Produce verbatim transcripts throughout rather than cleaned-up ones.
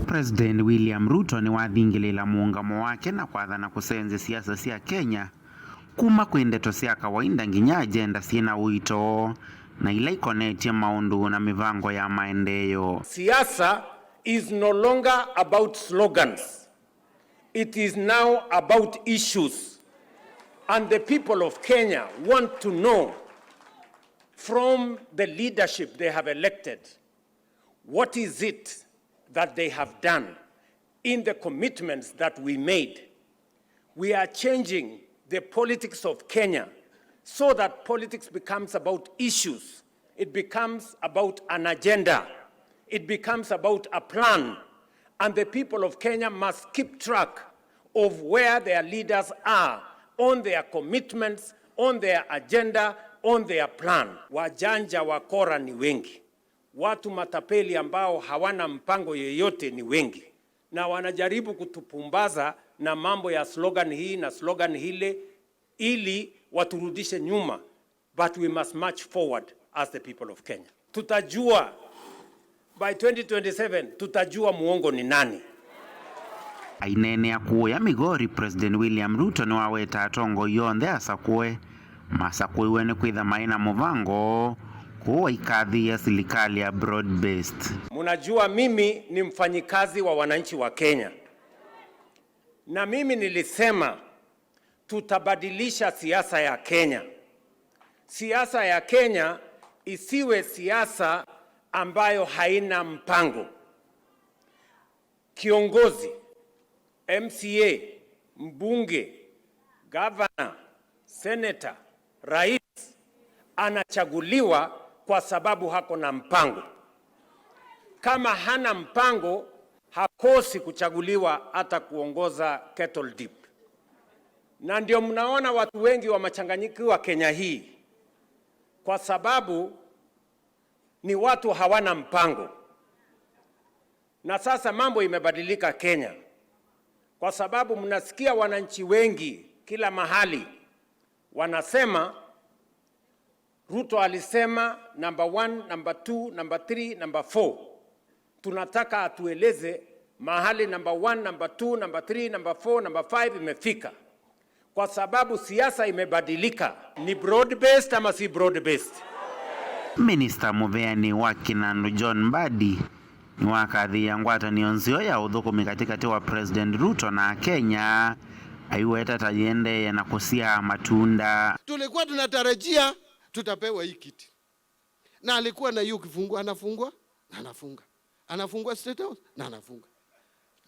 President William Ruto nĩwathingĩlĩĩla mũũngamo wake na kwathana kũsenzya siasa sya Kenya kuma kwĩ ndeto sya kawaida nginya agenda syĩ na ũito na ila ikonetye maũndũ na mĩvango ya maendeeo. Siasa is no longer about slogans. It is now about issues. And the people of Kenya want to know from the leadership they have elected, what is it that they have done in the commitments that we made? We are changing the politics of Kenya so that politics becomes about issues. It becomes about an agenda. It becomes about a plan. And the people of Kenya must keep track of where their leaders are on their commitments, on their agenda, on their plan. Wajanja wakora ni wengi. Watu matapeli ambao hawana mpango yeyote ni wengi, na wanajaribu kutupumbaza na mambo ya slogan hii na slogan hile ili waturudishe nyuma, but we must march forward as the people of Kenya. Tutajua by twenty twenty-seven, tutajua muongo ni nani. Aineenea kũũya Migori, President William Ruto nĩwaweta atongoi onthe asakũe masakũiwe nĩ kwĩtha maĩ na mũvango kũu waikathĩĩa silikalĩ ya broad based. Munajua mimi ni mfanyikazi wa wananchi wa Kenya, na mimi nilisema tutabadilisha siasa ya Kenya. Siasa ya Kenya isiwe siasa ambayo haina mpango. Kiongozi, M C A, mbunge, gavana, seneta, rais anachaguliwa kwa sababu hako na mpango. Kama hana mpango, hakosi kuchaguliwa hata kuongoza Kettle Dip. Na ndio mnaona watu wengi wamechanganyikiwa Kenya hii, kwa sababu ni watu hawana mpango. Na sasa mambo imebadilika Kenya, kwa sababu mnasikia wananchi wengi kila mahali wanasema, Ruto alisema number one, number two, number three, number four. Tunataka atueleze mahali number one, number two, number three, number four, number five imefika, kwa sababu siasa imebadilika. Ni broad based ama si broad based? Minista mũveani wa kĩnandũ John Mbadi nĩwakathĩĩa ngwatanĩo nzeo ya ũthũkũmi katĩkatĩ wa President Ruto na Akenya, aiweta ta yĩendeee na kũsyaa matunda. Tulikuwa tunatarajia tutapewa hii kiti. Na alikuwa na hiyo kifungu, anafungwa na anafunga, anafungwa State House na anafunga.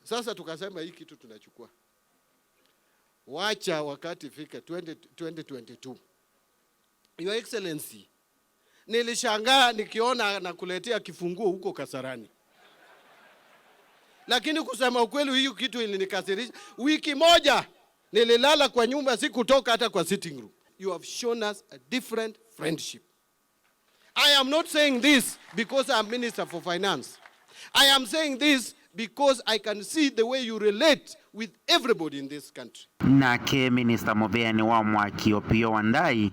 Sasa tukasema hii kitu tunachukua, wacha wakati ifike twenty, twenty twenty-two. Your Excellency, nilishangaa nikiona nakuletea kifunguo huko Kasarani, lakini kusema ukweli, hiyo kitu ilinikasirisha. Wiki moja nililala kwa nyumba, sikutoka hata kwa sitting room. You have shown us a different friendship. I am not saying this because I am Minister for Finance. I am saying this because I can see the way you relate with everybody in this country. Nake minista mũveani wa mwaki Opiyo Wandayi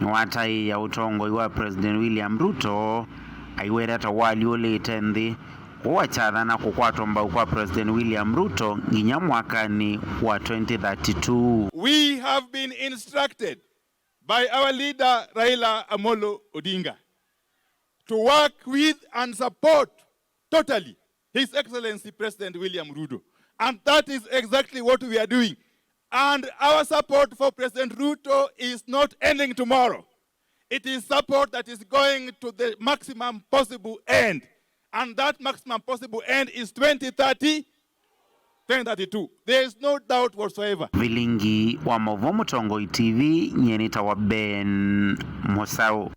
nĩwataĩĩa ũtongoi wa President William Ruto, aiweta ta walyũlĩte nthĩ, kũu akyathana kũkwatwa mbau kwa President William Ruto nginya mwakanĩ wa twenty thirty-two. We have been instructed by our leader Raila Amolo Odinga to work with and support totally His Excellency President William Ruto. And that is exactly what we are doing. And our support for President Ruto is not ending tomorrow. It is support that is going to the maximum possible end. And that maximum possible end is twenty thirty, twenty thirty-two. There is no doubt whatsoever. Vilingi wa Mauvoo Mũtongoi T V, nyie nĩtawa Ben Mũsaũ.